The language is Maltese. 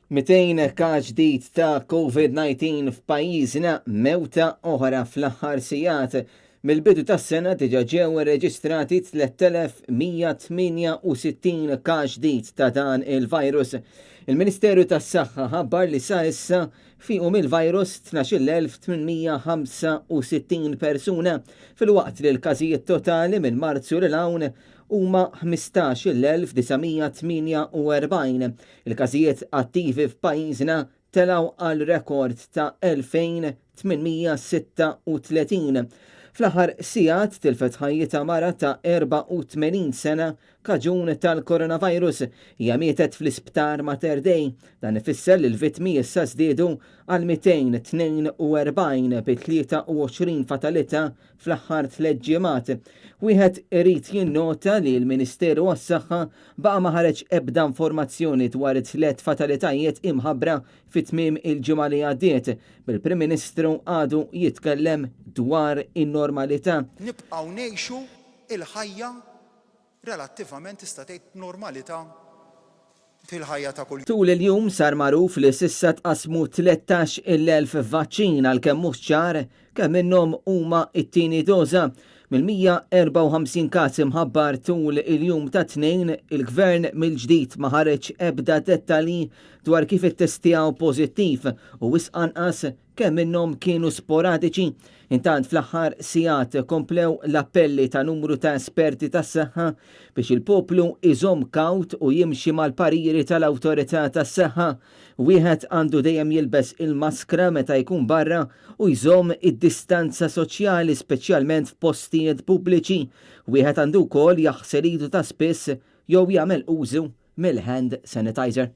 200 każ ġdid ta' Covid-19 f'pajjiżna, mewta oħra fl-aħħar sigħat. Mill-bidu tas-sena diġà ġew irreġistrati 3,168 każ ġdid ta' dan il-virus. Il-Ministeru tas-Saħħa ħabbar li sa issa fiequ mill-virus 12,865 persuna, filwaqt li l-każijiet totali minn Marzu lil hawn huma 15,948. Il-każijiet attivi f'pajjiżna telgħu għal rekord ta' 2,836. Fl-aħħar sigħat tilfet ħajjitha mara ta' 84 sena kaġun tal-coronavirus. Hija mietet fl-Isptar Mater Dei. Dan ifisser li l-vittmi issa żdiedu għal 242 bi 23 fatalità fl-aħħar tlett ġimgħat. Wieħed irid jinnota li l-Ministeru għas-Saħħa baqa' ma ħareġ ebda informazzjoni dwar it-tlett fatalitajiet imħabbra fi tmiem il-ġimgħa li għaddiet, bil-Prim Ministru għadu jitkellem dwar in-normalità. Nibqgħu ngħixu l-ħajja relattivament tista' tgħid b'normalità fil-ħajja ta' kuljum. Tul il-jum sar magħruf li s'issa tqassmu 13,000 vaċċin għalkemm mhux ċar kemm minnhom huma t-tieni doża. Mill-154 każ imħabbar tul il-jum tat-Tnejn, il-Gvern mill-ġdid ma ħareġ ebda dettalji dwar kif ittestjaw pożittiv u wisq anqas kemm minnhom kienu sporadiċi. Intant fl-aħħar sigħat komplew l-appelli ta' numru ta' esperti tas-saħħa biex il-poplu iżomm kawt u jimxi mal-pariri tal-awtorità tas-saħħa. Wieħed għandu dejjem jilbes il-maskra meta jkun barra u jżomm id-distanza soċjali speċjalment f'postijiet pubbliċi. Wieħed għandu wkoll jaħsel idu ta' spiss jew jagħmel użu mill-hand sanitizer.